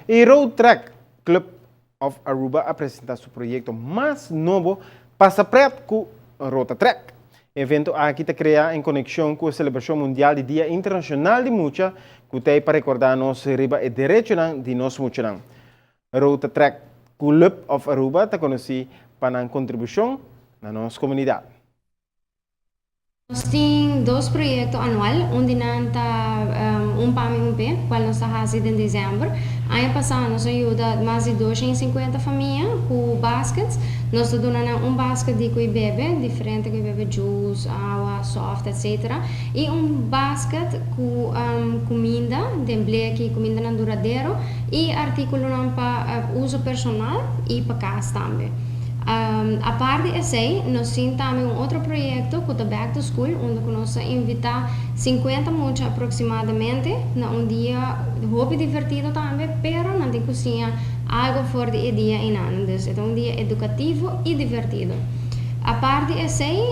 E Rotaract Club of Aruba a presenta su proyecto mas nobo Pasa Pret cu Rotatrack. E evento aki ta crea en conexion cu e celebracion mundial di Dia Internacional di Mucha cu t'ey pa recorda nos riba e derechonan di nos muchanan. Rotaract Club of Aruba ta conoci pa nan contribucion na nos comunidad. Nos tin dos proyekto anual, un di nan ta Un Pa Mi Un P'e, kual nos ta hasi den desèmber. Aña pasá nos a yuda mas di 250 famia ku baskets. Nos ta duna nan un basket di kui bebe, diferente kui bebe, juice, awa, soft, etc. I un basket ku kuminda den bleki, kumindanan duradero i artíkulonan pa uso personal i pa kas tambe. Apart di esei, nos tin tambe un otro proyekto ku ta Back to School, unda ku nos ta invitá 50 mucha aproksimadamente na un dia hopi divertido tambe, pero nan tin ku siña algu for di e dia einan. Dus e ta un dia edukativo i divertido. Apart di esei,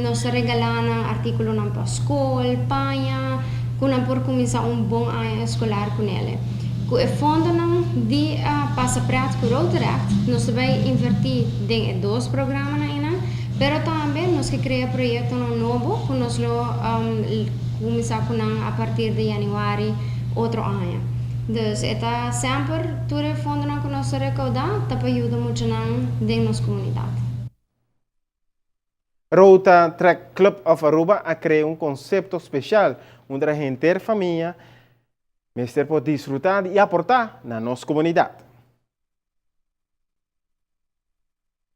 nos ta regalá nan artíkulonan pa skol, paña, ku nan por kuminsá un bon aña eskolar kunele. Ku e fondonan di Pasa Pret ku Rotaract nos ta bai invertí den e dos programanan einan, pero tambe nos ke krea proyektonan nobo ku nos lo kuminsá ku nan a partir di yanüari otro aña. Dus e ta semper tur e fondonan ku nos ta rekoudá ta pa yuda muchanan den nos komunidat. Rotaract Club of Aruba a krea un konsepto spesial unda henter famia mester por disfrutá i aportá na nos komunidat.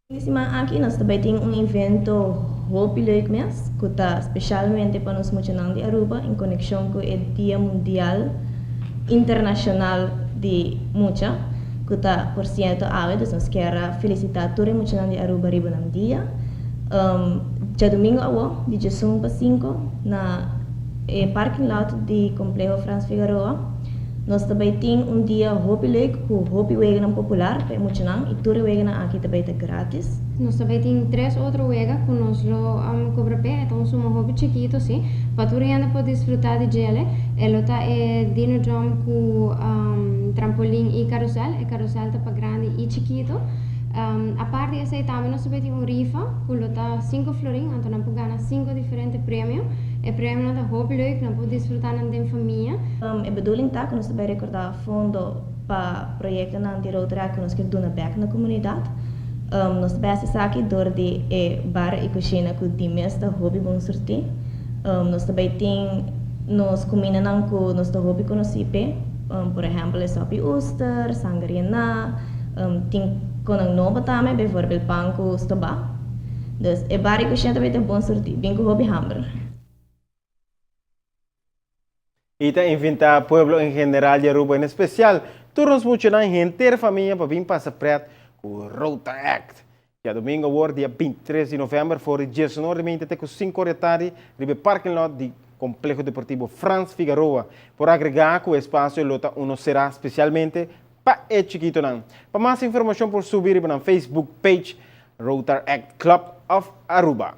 E siman aki nos ta bay tin un evento hopi leuk mes, cu ta specialmente pa nos muchanan di Aruba en conexion cu e Dia Mundial Internacional di Mucha, cu ta por cierto awe, dus nos kier a felicita tur e muchanan di Aruba riba nan dia. Djadomingo awo, di 11 pa 5, na e parking lot di Compleho Frans Figaroa, nos ta bay tin un dia hopi leuk cu hopi weganan popular pa e muchanan y tur e weganan aki ta bay ta gratis. Nos ta bay tin tres otro wega cu nos lo cobra p'e. E ta un suma hopi chikito si, pa tur hende por disfruta di djele. E lo ta e Dino Jump cu trampolin y carusel. E carusel ta pa grandi y chikito. Apart di esey tambe nos ta bay tin un rifa cu lo ta 5 florin, anto nan por gana cinco diferente premio. E premionan ta hopi leuk, nan por disfruta nan den famia. E bedoeling ta cu nos ta bay recorda fondo pa proyectonan di Rotaract cu nos kier duna bek na comunidad. Nos ta bay haci esaki door di e bar y cushina cu di mes ta hopi bon surti. Nos ta bay tin nos cumindanan cu nos ta hopi conoci p'e, por ehempel e sopi oester, sanger yena, tin conan nobo tambe, bijvoorbeeld pan cu stoba. Dus e bar y cushina ta bay ta bon surti, bin cu hopi hamber. I ta invitá pueblo en general di Aruba, en espesial tur nos muchanan i henter famia pa bin pasa pret ku Rotaract. Djadumingu awor, dia 23 di novèmber, for di 19 di meinta te ku 5 or di tardi riba e parking lot di Kompleho Deportivo Frans Figaroa. Por agregá ku e espasio lo ta uno será spesialmente pa e chikitonan. Pa mas informashon por subi riba nan Facebook page Rotaract Club of Aruba.